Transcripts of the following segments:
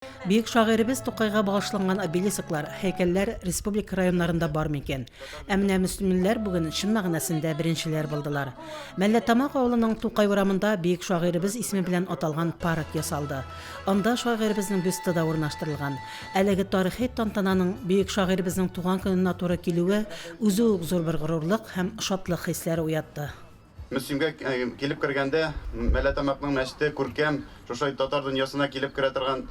Бөек шагыйребез Тукайга багышланган обелисклар, һәйкәлләр республика районнарында бар микән? Ә менә мөслимлеләр бүген чын мәгънәсендә беренчеләр булдылар. Мәлләтамак авылының Тукай урамында бөек шагыйребез исеме белән аталган парк ясалды. Анда шагыйребезнең бюсты да урнаштырылган. Әлеге тарихи тантананың бөек шагыйребезнең туган көненә туры килүе үзе үк зур бер горурлык һәм шатлык хисләре уятты. Мөслимгә килеп кергәндә, Мәлләтамакның мәчете күркәм, шушы татар дөньясына килеп керә торган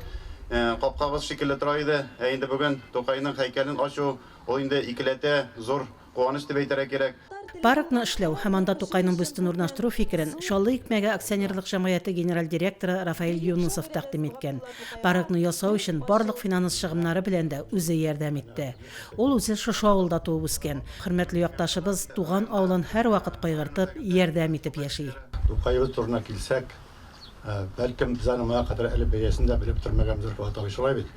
капкабыз шикелле тора иде. Ә инде бүген Тукайның һәйкәлен ачу, ул инде икеләтә зур куаныч дип әйтергә кирәк. Паркны эшләү һәм анда Тукайның бюстын урнаштыру фикерен Чаллы икмәге акционерлык җәмгыяте генераль директоры Рафаэль Юнысов тәкъдим иткән. Паркны ясау өчен барлык финанс чыгымнары белән дә үзе ярдәм итте. Ул үзе шушы авылда туып үскән. Хөрмәтле якташыбыз туган авылын һәрвакыт кайгыртып, ярдәм итеп яши. Тукаебыз турына килсәк, бәлкем, без аның моңа кадәр әле бәясен дә белеп бетермәгәнбездер, Фоат абый, шулай бит?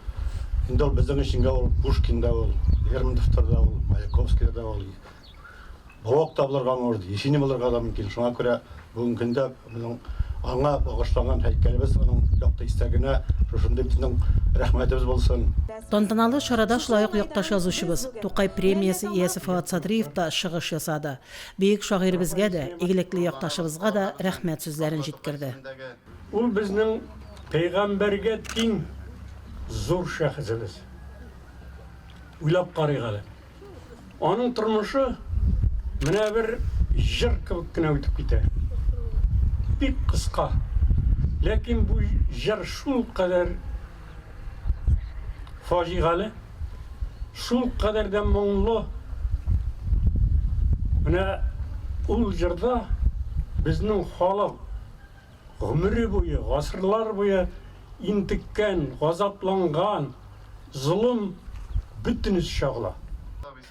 Инде ул безнең өченгә ул Пушкин да ул, Лермонтовтыр да ул, Маяковскийдыр да ул, Блок та булырга мөмкин, Есенин булырга да мөмкин. Шуңа күрә бүгенге көндә безнең аңа багышланган һәйкәлебез аның якты истәлегенә шушындый безнең рәхмәтебез булсын. Тантаналы чарада шулай ук якташ язучыбыз, Тукай премиясе иясе Фоат Садриев та чыгыш ясады. Бөек шагыйребезгә дә, игелекле якташыбызга да рәхмәт сүзләрен җиткерде. Ул безнең пәйгамбәргә тиң зур шәхесебез. Уйлап карыйк әле. Аның тормышы менә бер җыр кебек кенә үтеп китә. Бик кыска. Ләкин бу җыр шулкадәр фаҗигале, шулкадәр дә моңлы. Менә ул җырда безнең халык гомере буе, гасырлар буе интеккән, газапланган золым бөтенесе чагыла.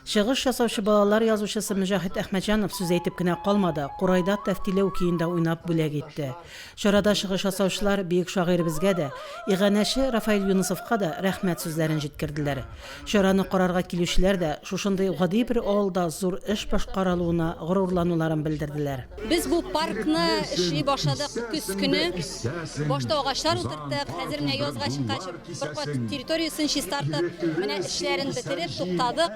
Чыгыш ясаучы балалар язучысы Мөҗаһит Әхмәтҗанов сүз әйтеп кенә калмады, курайда Тәфтиләү көен дә уйнап бүләк итте. Чарада чыгыш ясаучылар бөек шагыйребезгә дә, иганәче Рафаэль Юнысовка да рәхмәт сүзләрен җиткерделәр. Чараны карарга килүчеләр дә шушындый гади бер авылда зур эш башкарылуына горурлануларын белдерделәр. Без бу паркны эшли башладык көз көне. Башта агачлар утырттык, хәзер менә язга чыккач, бер кат территориясен чистартып, менә эшләрен бетереп туктадык.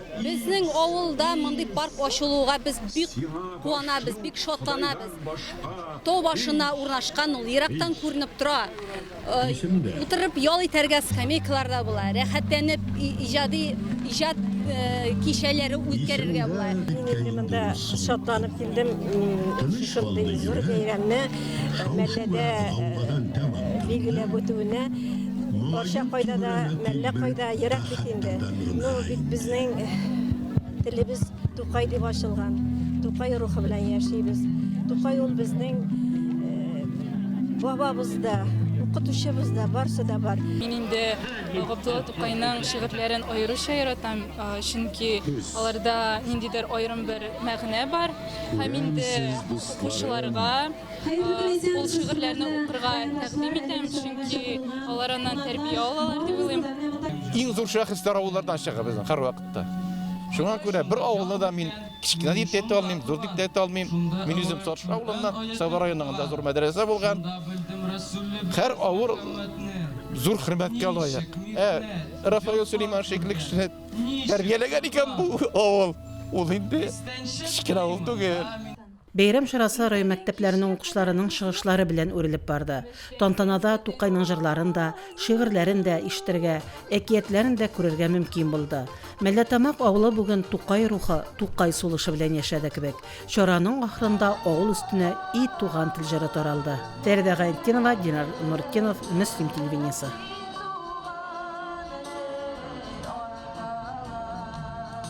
Безнең авылда мондый парк ачылуга без бик куанабыз, бик шатланабыз. Тау башына урнашкан ул, ерактан күренеп тора. Утырып ял итәргә скамейкалар да була, рәхәтләнеп иҗади иҗат кичәләре үткәрергә була. Мин инде монда шатланып килдем, шушындый зур бәйрәмне Мәлләдә билгеләп үтүенә. Арча кайда да, Мәллә кайда, ерак бит инде. Ну, бит безнең телебез Тукай дип ачылган. Тукай рухы белән яшибез. Тукай ул безнең э, бабабыз да, укытучыбыз да, барсы да бар. Мин инде Габдулла Тукайның шигырьләрен аеруча яратам, чөнки аларда ниндидер аерым бер мәгънә бар. Һәм инде укучыларга ул шигырьләрне укырга тәкъдим итәм, чөнки алар аннан тәрбия алалар дип уйлыйм. Иң зур шәхесләр авыллардан чыга безнең һәрвакытта. Шуңа күрә бер авылны да мин кечкенә дип тә әйтә алмыйм, зур дип тә әйтә алмыйм. Мин үзем Сарыш авылыннан, Саба районында зур мәдрәсә булган. Һәр авыл зур хөрмәткә лаек. Ә Рафаэл Сөләйман шикелле кешене тәрбияләгән икән бу авыл, ул инде кечкенә авыл түгел. Бәйрәм чарасы район мәктәпләренең укучыларының чыгышлары белән үрелеп барды. Тантанада Тукайның җырларын да, шигырьләрен дә ишетергә, әкиятләрен дә күрергә мөмкин булды. Мәлләтамак авылы бүген Тукай рухы, Тукай сулышы белән яшәде кебек. Чараның ахырында авыл өстенә И туган тел җыры таралды. Фәридә Гайнетдинова, Динар Нуртдинов, Мөслим телевидениесе.